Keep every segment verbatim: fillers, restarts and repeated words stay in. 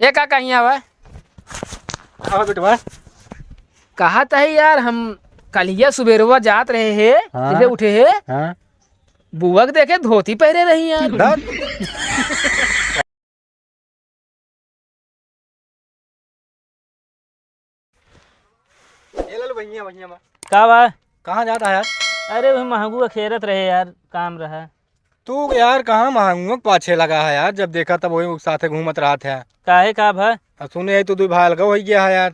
ए काका, हियाँ आवा। आवा बेटवा। कहा त है यार, हम कलिया सुबेरवा जात रहे हे, हाँ। जैसे उठे हे, हाँ। बुआ के देखे धोती पहरे रही यार। धत। ए लालू भैया, भैया बा। का बा? कहाँ जात है यार? अरे, वही महंगू अखेरत रहे यार, काम रहा। तू यार कहाँ महंगू के पाछे लगा है यार, जब देखा तब वही साथे घूमत रहत है। काहे, का भा? अब सुने है तू दुई भाई अलग हो गया है यार।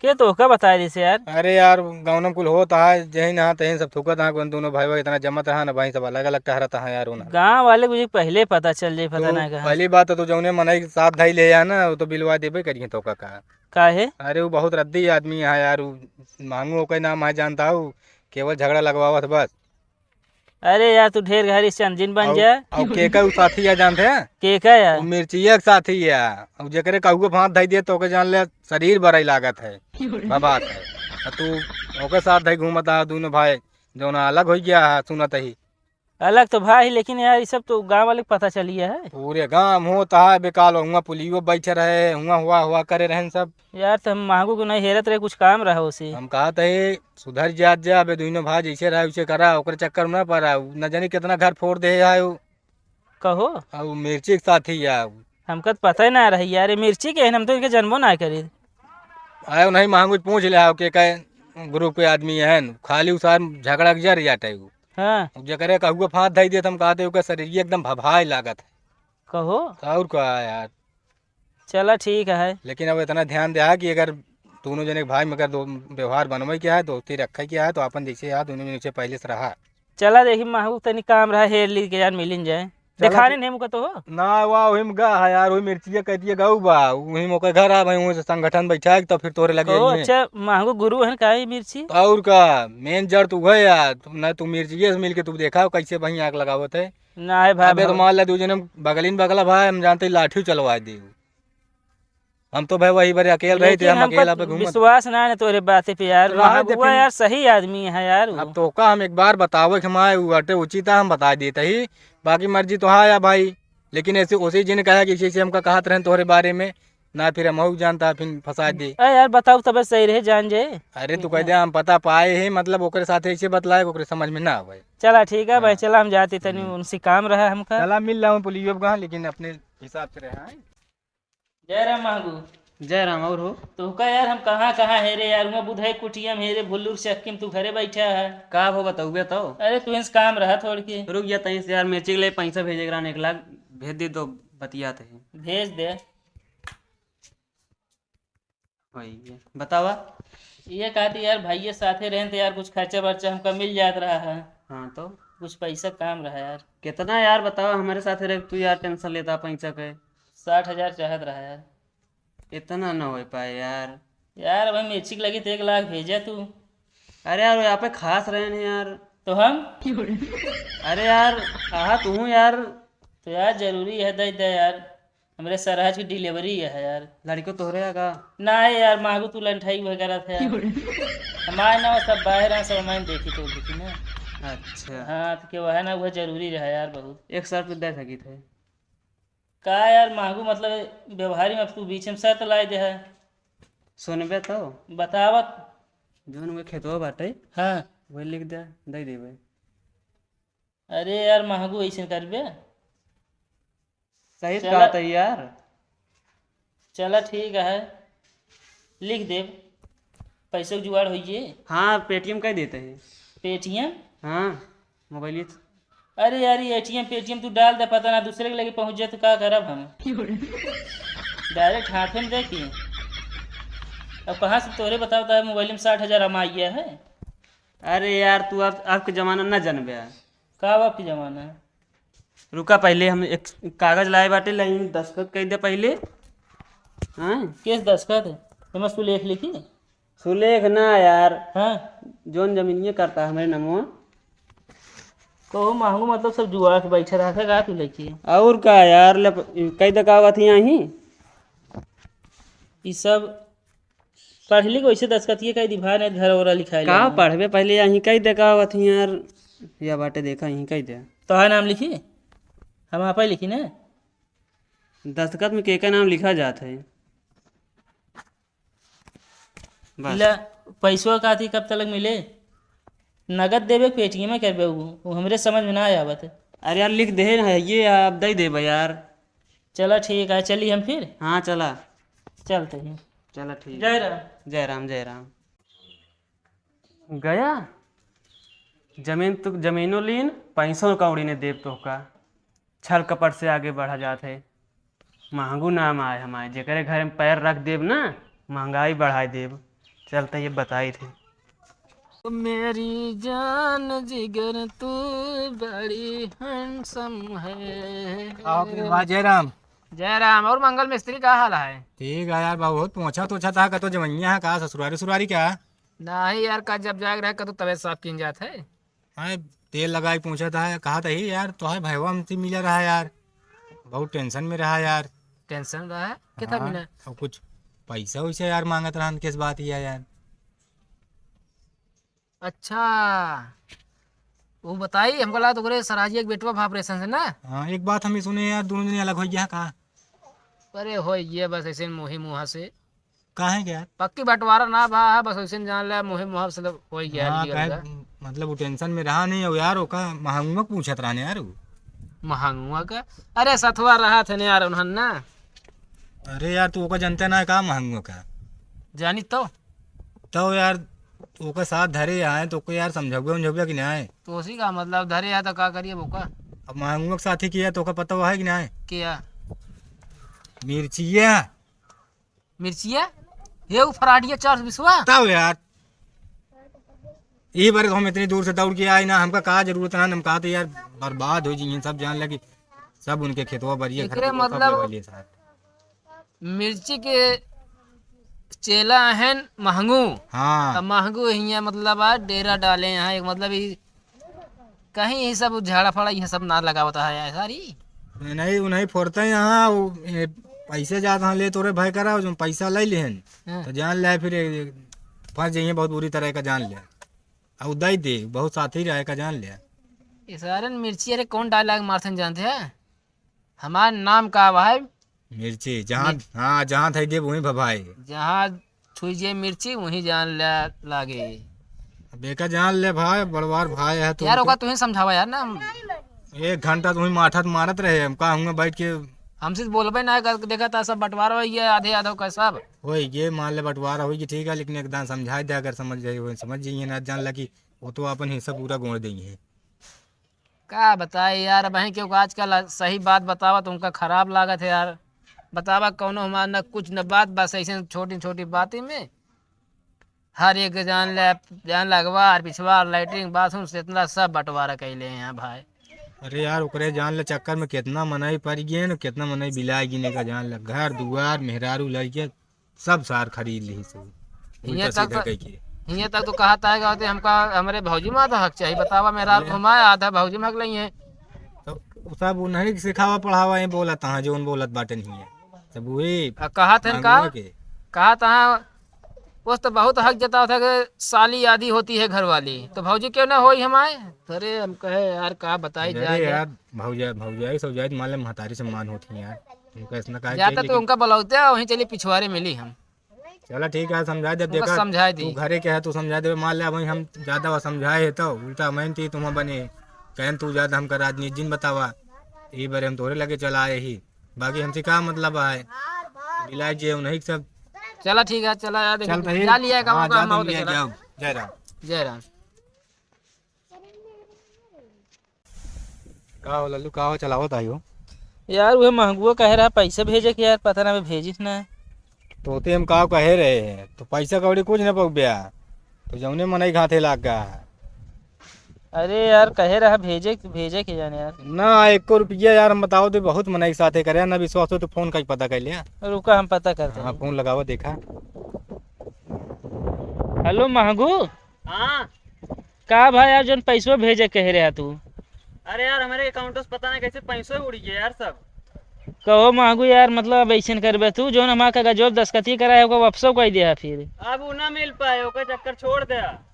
के तोहका बताए दिस यार? अरे यार, गाँव में कुल होत है, जही ना तही सब थूकत है, कौन दोनों भाई भाई इतना जमत रहा ना, वही सब अलग अलग टहरत है यार। उन्हें गाँव वाले को जी पहले पता चल जाई, पता तो ना कहाँ। पहली बात तो तू जौने मनई के साथ धई ले है ना, वो तो बिलवा देबे करिए तोहका का। काहे? अरे, वो बहुत रद्दी आदमी है यार, वो महंगू ओकर नाम है, जानता हूँ, केवल झगड़ा लगवावत बस। अरे यार, तू ढेर घरी समझिन बन अउ, जा। अउ केका उ साथी है जानते हैं? केका यार? वो मिर्चिया के साथी है। अब जेकरे कहूँ हाथ धई दिए तो ओके जान ले, शरीर बड़ाई लागत है, बाबा है। आ तू ओके साथ धई घूमत आ दोनों भाई, जौन अलग हो गया है सुनत ही। अलग तो भाई, लेकिन यार, ये सब तो गाँव वाले के पता चलिए है। पूरे गाँव होता है बेकाल, हुआ पुलियो बैठे रहे, हुआ हुआ हुआ करे रहन सब। यार, तो हम महंगू को नहीं हेरत रहे, कुछ काम रहा उसे। हम कहत है, सुधर जात जा, अबे दुइनो भाई जैसे रहा, वैसे करा, ओकरे चक्कर में ना पड़ा, उ न जानी कितना घर फोड़ दे है उ। कहो। आ उ मिर्ची के साथ ही या उ। हमका तो पता ही ना रही यार, ये मिर्ची के है, हम तो इनके जनबो ना करी। आयो नहीं, महंगू से पूछ ले, आओ के का ग्रुप के आदमी है, खाली उ सार झगड़ा के जर जाता है उ। हाँ। उ जेकरे कहूँ फाँस धई देत, हम कहते, ओकर शरीर एकदम भभाए लागत है। कहो। और का यार। चला ठीक है। लेकिन अब इतना ध्यान दे कि अगर दोनों जने के भाई में अगर दो व्यवहार बनवे के है, दोस्ती रखे के है, तो अपन जैसे यार दोनों जने से पहले से रहा। चला देखी महू तनी काम रहा, हेर ली के यार मिलिन जाए। चला देखाने ठीक। नहीं मुका तो हो। ना, वाह, वही में गा है यार, वही मिर्चिया कह दिए गऊ बा, वही में ओकर घर आ भाई, वहीं से संगठन बैठा है, तो फिर तोरे लगे ओ, आइए। अच्छा, महंगू गुरु है का ये मिर्ची? और का, मेन जड़ तू है यार, तू, ना तू मिर्चिये से मिलके तू देखा कैसे वहीं आग लगावत है। ना है भाई, अबे तो भाई। मान ले दू जने बगलिन बगला भाई, हम जानते लाठी चलवा दे। हम तो भाई वही बारे अकेले रहे थे, लेकिन हम हमका अकेला पे घूमत। विश्वास ना है तोरे बाते पे यार। रहा महबूबा देखिन। यार सही आदमी है यार वो। अब तोका हम एक बार बतावे के हमारे उ अटे उचित है, हम बता देते ही, बाकी मर्जी तो हाँ या भाई। लेकिन ऐसे उसी जिन कहा कि इसे हमका कहत रहन तोहरे बारे में, ना फिर हम हऊ जानता फिर फंसा दे। अरे यार बताओ तब सही रहे जान जे। अरे तू कह दे हम पता पाए ही, मतलब ओकरे साथ ऐसे बतलाए ओकरे समझ में ना आवे। चला ठीक है भाई, हाँ। चला हम जाते तनी हम्म। उनसे काम रहा हमका। चला मिल लाऊं पुलियो का, लेकिन अपने हिसाब से रहे, हाँ? जय राम महगू। जय राम, और हो? तोहका यार हम कहाँ कहाँ हेरे यार, हुआं बुधई कुटिया में हेरे, भुल्लुर चक्की में, तू घरे बैठा है। का हो बताउबे तो? अरे तू इनसे काम रहा थोड़ के। रुक जा तहीं से यार, मिर्ची के लिए पैसा भेजे के रहन एक लाख, भेज दे तो बतियात है। भेज दे। वही है। बतावा। ये कहती यार भाई ये साथे रहन तो यार कुछ खर्चा बर्चा हमका मिल जात रहा है। हाँ तो? कुछ पैसा काम रहा यार। कितना यार बतावा, हमारे साथे रह तू यार टेंशन लेता पैसा के। साठ हजार चाहत रहा यार। इतना ना हो पाए यार। यार, अबे मिर्ची के लगी तो एक लाख भेजा तू। अरे यार, वो यहाँ पे खास रहे हैं यार। तो हम? अरे यार, कहा तू यार। तो यार, जरूरी है, दे दे यार। हमरे सरहज की डिलीवरी है यार। लड़को तोहरे है का? ना है यार, मांगू तू लंठाई वगैरह थे यार। हमारे ना, वो सब बाहर हैं, सब हमारे देखी तो देखी ना। अच्छा। हाँ, तो क्या है ना, वह जरूरी रहा यार बहुत। एक शर्त दे सकी थे। का यार महगू, मतलब, व्यवहारी में अब तू बीच में शर्त लाए दे है। सुनबे तो। बतावत। जौन उहे खेतवा बाटे, हाँ। वही लिख दे, दे देबे। अरे यार महगू, ऐसे करबे? सही चला। बात है यार। चला ठीक है, लिख देब, पैसे के जुगाड़ होइए। हाँ, पेटीएम कर देते हैं। पेटीएम? हाँ, मोबाइल। अरे यार, ये एटीएम पेटीएम तू डाल दे, पता ना दूसरे के लगे पहुँच जाए तो का करब हम? डायरेक्ट हाथे में दे के। अब कहाँ से तोरे बताओ तो मोबाइल में साठ हजार हमार है। अरे यार, तू अब, अब के जमाना ना जानबे। का अब के जमाना है? रुका, पहले हम एक कागज लाए बाटे, लाइन दस्तखत कर दे पहले। हाँ? केस दस्तखत है? एमा सुलेख लिखी? सुलेख ना यार। हाँ? जोन जमीनिये करता हमरे नमवा। कहू महंगू, मतलब सब जुआ के बैठे रहते का तू लेके? और का यार, ले प-, कई दे का बात यहाँ ही? ई सब पढ़ लिख वैसे दस्तखतिये कई दी भाई, नहीं घर ओरा लिखाए का लेना। पढ़बे पहले यहीं कई दे का बात ही यार, या बाटे देखा यहीं कई दे। तोहार नाम लिखी? हम आपा ही लिखी ना? दस्तखत में केका नाम लिखा जात है? बस। ला, पैसवा का थी, कब तलक मिले? नगद देबे, पेटीएम में करबे, उ, उ हमरे समझ में ना आवत है। अरे यार, लिख दे है, ये अब दे देबे यार। चला ठीक है, चली हम फिर। हाँ, चला। चलते हैं। चला ठीक। जय राम। जय राम, जय राम। गया? जमीन तो, जमीनो लीन, पैसों कौड़ी ने देब तोहका। छल कपट से आगे बढ़ा जात है। महंगू नाम आए हमारे, जेकरे घर में पैर रख देब ना, महंगाई बढ़ाई देब। चलते ये बताई थे। मेरी जान जिगर तू बड़ी handsome है। आओ फिर, वाह, जय राम। जय राम। और मंगल मिस्त्री, का हाल है? ठीक है यार, बहुत पोंछा तोछा था, का तो जवनिया है, का ससुरारी सुरारी क्या? नहीं यार, का जब जाग रहा है, का तो तबीयत साफ कीन जात है। हाँ, तेल लगाई पोंछा था, कहा था ही यार, तो है भैया हमसे मिला रहा यार, बहुत tension में रहा यार। Tension रहा है? कितना हाँ, बिना? और कुछ पैसा वैसा यार मांगत रहा, किस बात ही है यार? अच्छा, वो बताई, हमको लगा तो ओकरे सराजी एक बेटवा भा operation से ना। हाँ, एक बात हम ही सुने यार, दोनों जने अलग हो गया का? अरे हो ये बस ऐसे मोही मुहा से। काहे के यार? पक्की बंटवारा ना भा है, बस वैसे जान ले, मोही मुहा से हो गया हाँ, है, काहे, निकल गया। मतलब वो tension में रहा नहीं हो यार, ओका महंगुआ पूछत रहने यार वो। महंगुआ का? अरे सथवा रहा थे ना यार उन्हन ना। अरे यार, तू ओका जनते ना है का महंगुआ का? जानी तो। तो यार, ओका साथ धरे आए, तो ओके यार समझावे उमझावे कि नहीं आए? तो उसी का मतलब धरे आए तो का करिए बोका? अब महंगुआ के साथी किया तो ओका पता हुआ है कि नहीं? किया? मिर्चिया। मिर्चिया? ये उ फराडिया चार सौ बीसवा? तब यार, यही बार हम इतनी दूर से दौड़ के आए ना, हमका का जरूरत है, हम कहा तो यार बर्बाद हो जाइए, सब जान लगी, सब उनके खेतवा बरिए घर एकरे के सब मतलब ले वाली है साथ। मिर्ची के चेला हैं महंगू। हाँ। अब महंगू हियाँ मतलब आज डेरा डाले हैं, एक मतलब ई कहीं यही सब झाड़ा फाड़ा ये सब ना लगावत है यार सारी। नहीं, उन्हीं फोड़ते हैं यहाँ, वो, ए, पैसे जात हाँ ले तोरे भाई करा, जो पैसा ले लेहन, हाँ। तो जान ले फिर ए, फंस जाइए बहुत बुरी तरह का, जान ले। और दे दे, बहुत साथी रहे का, जान ले। ये सारन मिर्ची अरे कौन dialogue मारथन जानते हैं? हमार नाम का भाई? मिर्ची, जहाँ, मिर्च- हाँ, जहाँ थे देब वहीं भभाए। जहाँ छुई जे मिर्ची वहीं जान ले लागे। अब एका जान ले भाई, बड़वार भाई है तू यार, तो। ओका तू ही समझावा यार ना। एक घंटा तू ही माठत मारत रहे, हम का हुआ बैठ के। हमसे तो बोलबे ना कर, देखा था सब बंटवारा हो गया, आधे आधे का सब। होई ये मान ले बंटवारा होई कि ठीक है, लेकिन एक दान समझाए दे, अगर समझ जाइए, वो समझ जाइए ना, जान ला कि वो तो अपन हिस्सा पूरा गोड़ देंगे। का बताए यार, अब हैं क्यों आजकल सही बात बतावा तो उनका खराब लागत है यार। बतावा कौनो हमार न कुछ न बात, बस ऐसे छोटी छोटी बातें में हर एक जान ले, जान लगवा और पिछवा और latrine bathroom से इतना सब बंटवारा कैले हैं भाई। अरे यार, ओकरे जान ले चक्कर में कितना मनई पड़ गए न, कितना मनई बिलाए गिने का जान ले, घर दुआर मेहरारू लड़के सब सार खरीद ली सो। हियां उल्टा तक सीधा तो, कह के। हियां तक तो कहत है कि हमका हमरे भौजी में आधा हक चाहिए, बतावा मेहरार अरे। घुमाए आधा भौजी में हक नहीं है। तो उ सब उन्हीं के सिखावा पढ़ावा, ये बोलत हाँ, जो उन बोलत बाटे नहीं है। सब वही आ, कहत हैं मांगुआ का? के। कहत हाँ, उस तो बहुत हक जतावत है कि साली आधी होती है घर वाली, तो भौजी क्यों ना होई हमारे? अरे हम कहे यार का बताई अरे जाए यार, भौजा-, भौजाई सौजाई मान ले महतारी से मान होती है यार। उनका ऐसा काहे जाता चाहिए तो कि उनका बुलाते हैं, वहीं चलिए पिछवारे मिली हम। चला ठीक है, समझाए देब, उनका देखा, समझाए दी। तू घरे के है, तू समझाए देबे। मान ले, वहीं हम ज्यादा समझाए है तो उल्टा मैं ती तुम्हें बने, कहन तू ज्यादा हमका राजनीति जिन बतावा, ई बारे हम तोरे लगे चला आए ही, बाकी हमसे का मतलब है, बिलाए जे उन्हीं सब। चला ठीक है, चला यार, देखो, चल तो ही। जा लिया का हाँ, मौका, जा हम तो आओ लिया, देखो। जाओ, जय राम। जय राम। का हो लल्लू, का हो चलावत आई हो? यार, उहे महंगुआ कहे रहा पैसा भेजे के यार, पता ना अबे भेजिस ना। तोते हम का कहे रहे हैं, तो पैसा कौड़ी कुछ न पउब्या, तो जौने मनई घाथे लाग गा है। अरे यार, कहे रहा भेजे, भेजे के जाने यार। ना, एको रुपया यार, हम बताओ तो बहुत मनई के साथे करे, ना विश्वास हो तो फोन कइ पता कर लिया। रुका, हम पता करते हाँ, हैं। फोन लगावा, देखा। हेलो महंगू। हाँ। का भाई यार, जौन पैसवा भेजे कहे रहा तू? अरे यार, हमरे account से पता नहीं कैसे पैसवा उड़ी गया यार सब। कहो महंगू यार, मतलब अब ऐसन करबे तू, जौन हमार कागजवा दस्तखती कराए, ओकर वापसो कइ दिया फिर। अब उ ना मिल पाए, ओकर चक्कर छोड़ दे।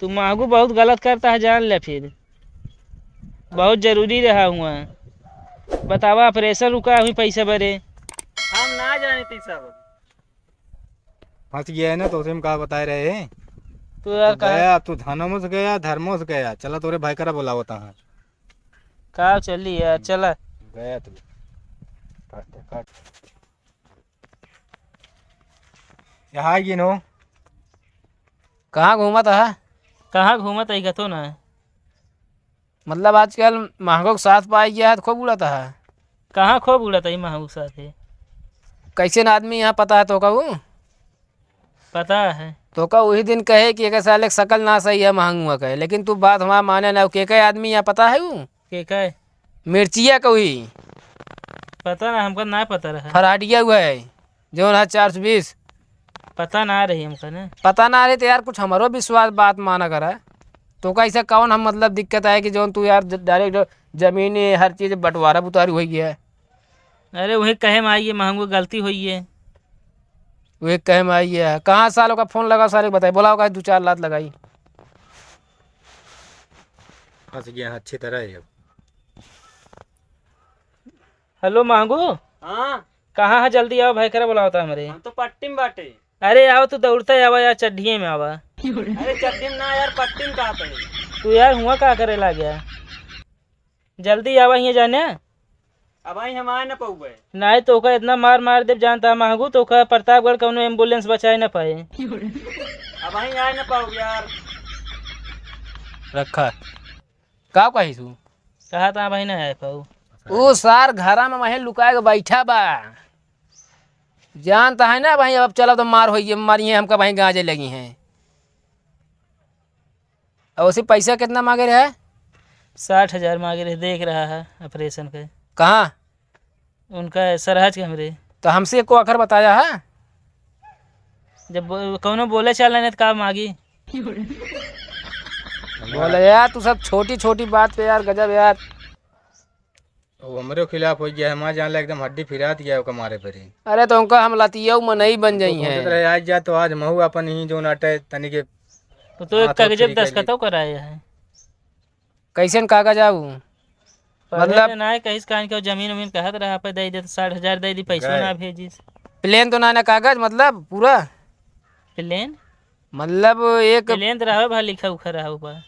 तू महंगू बहुत गलत करता है, जान ले फिर। बहुत जरूरी रहा हुआ। बतावा, operation रुका हुई पैसे बरे। हम ना जानी थी सब। फंस गया है ना, तो उसे हम का बताए रहे हैं? तू यार तो का गया, तू धनमोस गया, धर्मोस गया। चला तोरे भाई करा बुलावता है। का चली यार, चला। गया तू। काट दे, काट। यहाँ आइए नो। कहाँ घूमत है? कहाँ घूमत है, कतो ना है। मतलब आजकल महंगो के साथ पाई गया है, तो खूब उड़त है। कहाँ खूब उड़त है महंगो के साथ है? कैसे न आदमी यहाँ पता है तो कहू? पता है। तो का वही दिन कहे कि एक साले के शकल ना सही है महंगुआ कहे, लेकिन तू बात हमार माने ना। के के आदमी यहाँ पता है ऊ? के के? मिर्चिया के वही। पता ना, हमका ना पता रहा। फरहटिया हुआ है, जौन है चार सौ बीस। पता ना रही हमका ना। पता ना रही तो यार कुछ हमरो विश्वास बात माना करा। तो का ऐसा कौन हम मतलब दिक्कत आए कि जौन तू यार ज-, डायरेक्ट जमीन हर चीज बंटवारा बुतारी हो गया है। अरे वही कहे में आई है, महंगू गलती होई है। वही कहे में आई है। कहाँ सालों का फोन लगा सारे बताए, बोला होगा दो चार लात लगाई। फंस गया अच्छी तरह है अब। हेलो महंगू। हाँ। कहाँ है, जल्दी आवा, भाई करा बुलावता हमरे। हम तो पट्टी में बाटे। अरे आवा, तू दौड़ता आवा यार, चड्ढिए में आवा। अरे चड्ढी में ना यार, पट्टी में कहाँ पे? तू यार हुआ का करे ला गया? जल्दी आवा हियाँ जाने। अब आई हम आए न पउबे। नाहीं तो ओका इतना मार मार देब जानता महंगू, तो ओका प्रतापगढ़ कौनो एम्बुलेंस बचाए न पाए। अब आई आए न पाउब यार। रखा। का कही तू? कहा था भाई ना आए पाऊ। ऊ सार घरा में वहीं लुकाए के बैठा बा। जानता है ना भाई, अब चला तो मार होइए, मारिए हमका भाई गांजे लगी हैं। और उसे पैसा कितना मांगे रहे? साठ हजार मांगे रहे, देख रहा है ऑपरेशन के। कहाँ? उनका सरहज के हमरे। तो हमसे एको अखर बताया है? जब बो-, कौनो बोले चाल नहीं तो का मांगी? बोले यार, तू सब छोटी छोटी बात पे यार, गजब यार। वो हमरे खिलाफ हो गया है, माँ जान ला एकदम हड्डी फिरात गया ओका मारे परी। अरे तो उनका हम लतियऊ मनई बन जाई हैं। सोचत रहे आज जा तो आज महू अपन ही जो नाटे तनी के तो, तो एक हाथ कागजे पे ठीक है दस्तखतो कराए हैं। कैसन कागज आऊ? पढ़े मतलब में ना है, कहीं से कहीं के जमीन उमीन कहत रहा पे दे दे तो साठ हजार दे दी, पैसो गए। ना भेजिस। प्लेन तो ना, ना कागज मतलब पूरा? प्लेन? मतलब एक प्लेन तो रहा भा लिखा उखा रहा ऊपर।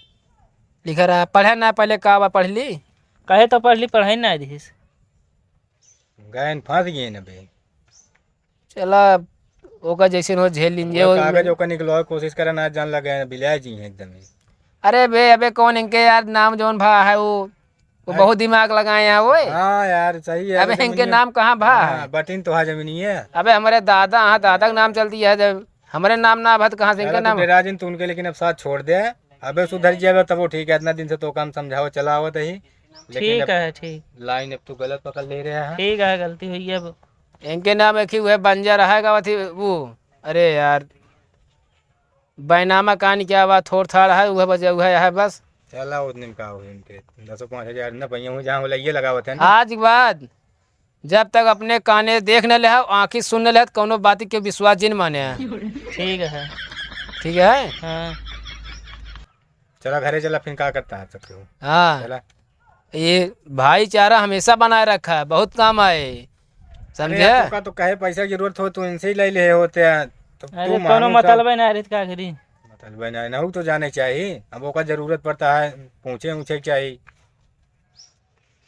लिखा रहा, पढ़े ना पहले का बा, पढ़ ली? कहे तो पढ़ ली, पढ़ाई ना दिस। गए न फंस गए न बे। चला, ओका जैसे हो झेल लीजिए। वो वो कागज ओका निकलवावे कोशिश करे ना, जान लगे बिलिया जी हैं एकदम ही। अरे बे, अबे कौन इनके यार नाम जौन भा है वो, वो अरे। बहुत दिमाग लगाए हैं वो। हाँ यार, सही है, अबे अबे इनके जमीनिया। नाम कहाँ भा है? हाँ, बटिन तो है जमीनिया। अबे हमारे दादा, हाँ दादा का नाम चलती है, जब हमारे नाम ना भा तो कहाँ से इनके अरे तो नाम? डेरा जिन तू उनके, लेकिन अब साथ छोड़ दे। अबे सुधर जावे तब वो ठीक है, इतना दिन से तो काम समझाओ चला आवत ही। लेकिन ठीक अब है, ठीक। लाइन अब तू गलत पकड़ ले रहा है। ठीक है, गलती हुई है अब। इनके नाम एक ही हुए बंजर है का थी वो। अरे यार, बैनामा कान क्या हुआ, थोड़ थाड़ है, वह बजा हुआ है बस। चला उतने में का हुई इनके, दसो पाँच हजार न पहिया हुई, जहाँ होला ये लगावत है ना। आज के बाद जब तक अपने काने देख न ले, आँखी सुन न ले, कौनो बात के विश्वास जिन माने। ठीक है। ठीक है? हाँ। चला घरे चला, फिर का करता है सब केहू? हाँ। चला। ये भाईचारा हमेशा बनाए रखा है, बहुत काम आए, अरे समझे? यार, तुमका तो कहे पैसा की जरूरत हो, तू इनसे ही ले ले होते हैं, तो अरे, तू कौनो मानू सब। मतलब है ना, अरे, का करी? मतलब है ना, इनहू तो जाने चाहिए, अब ओका जरूरत पड़ता है, पूछे ऊछे के चाहिए।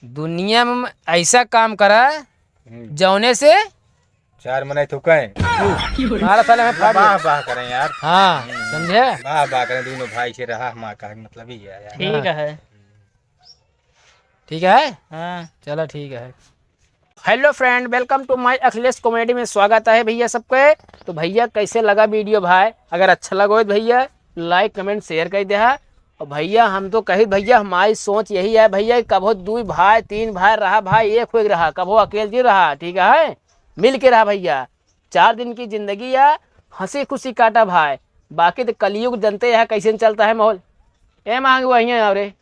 दुनिया में ऐसा काम करा, हम्म। जौने से चार मनई थूके। मारा साले में फाड़ दे। वाह, वाह करें यार। हाँ, हम्म। समझे? वाह, वाह करें, दोनों भाई से रहा, हमारा का मतलब ही है यार। ठीक हाँ। है। ठीक है? हाँ। चला, ठीक है। Hello friend, welcome to my अखिलेश comedy में स्वागत है भैया सबके। तो भैया, कैसे लगा video भाई? अगर अच्छा लगो तो भैया, like, comment, share कर दे। और भैया, हम तो कही भैया, हमारी सोच यही है भैया कि कभो दुई भाई, तीन भाई रहा, भाई एक हो रहा, कभो अकेल जी रहा, ठीक है, मिल के रहा भैया। चार दिन की जिंदगी है, हंसी खुशी काटा भाई, बाकी तो कलयुग जनते है कैसे चलता है माहौल। ए मांग वही है रे,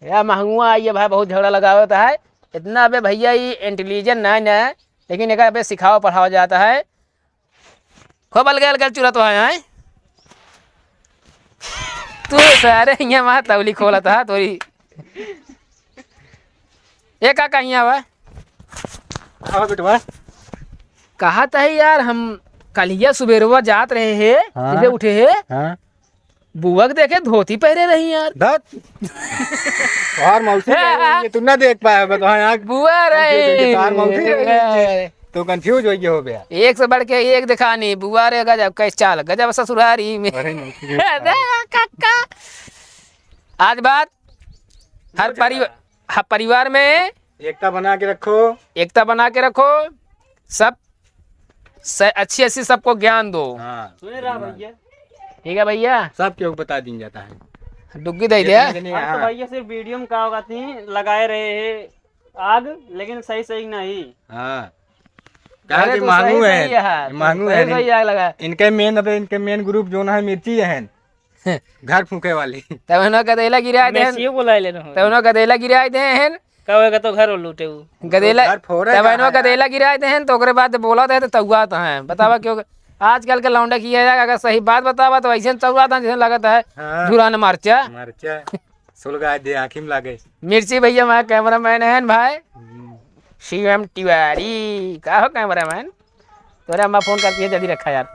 या महंगुआ आई है भाई, बहुत झगड़ा लगावत है। इतना अबे भैया ये intelligent ना है, लेकिन एक अबे सिखावा पढ़ावा जाता है। खूब अलगे अलगे चुरा तो है, हैं? तू सारे यहाँ वहाँ तौली खोलत है तोरी। ए काका, यहाँ आवा। हाँ बेटवा। कहा था यार, हम कलिया सुबेरवा जात रहे हे, हाँ। जैसे उठे हे, हाँ। बुआ के देखे धोती पहरे रही यार। धत। और मौसी रही, ये तू ना देख पाया बे, तो हाँ, यहाँ बुआ रही। ये तो और मौसी रही। तो confuse हो गया हो बे। एक से बढ़ के एक दिखानी, बुआ रे गजब, कैसे चाल, गजब ससुरारी में। अरे मौसी के साथ। कक्का। आज बात हर परिवार, हर परिवार में एकता बना के रखो। एकता बना के रखो। सब स-, अच्छी अच्छी सबको ज्ञान दो। हाँ। सुने रहा भैया। ठीक है भैया। सब केहू बता दीन जाता है। डुग्गी दे दे। जितने जने अब तो यहाँ भैया सिर्फ वीडियो में का होगा थी लगाए रहे हैं आग, लेकिन सही सही नहीं। हाँ। अरे कहा कि तो मांगू सही है, सही है, मांगू सही है। सही आग लगा। इनके main, अबे इनके main group जो ना है मिर्ची है। घर फूंके वाली। तब इन्हों गदेला गिराए देहन। मेसियो बुलाए लेना हो। तब इन्हों गदेला गिराए देहन। का होएगा तो घर लूटे उ। गदेला, घर फोड़े तब का इन्हों है। गदेला गिराए देहन, तो ओकरे बाद बोला दे तो तौआत हैं। बतावा क्यों? आजकल के लौंडा की है, अगर सही बात बतावा तो ऐसे तौआत हैं, जैसे लगत है हाँ। झुरान मरचा। मरचा। सुलगा दे, आँखी में लागे। मिर्ची भैया, हमारा cameraman है भाई। हम्म। शिवम तिवारी। का हो cameraman? तोरे अम्मा phone करती है, जल्दी रखा यार।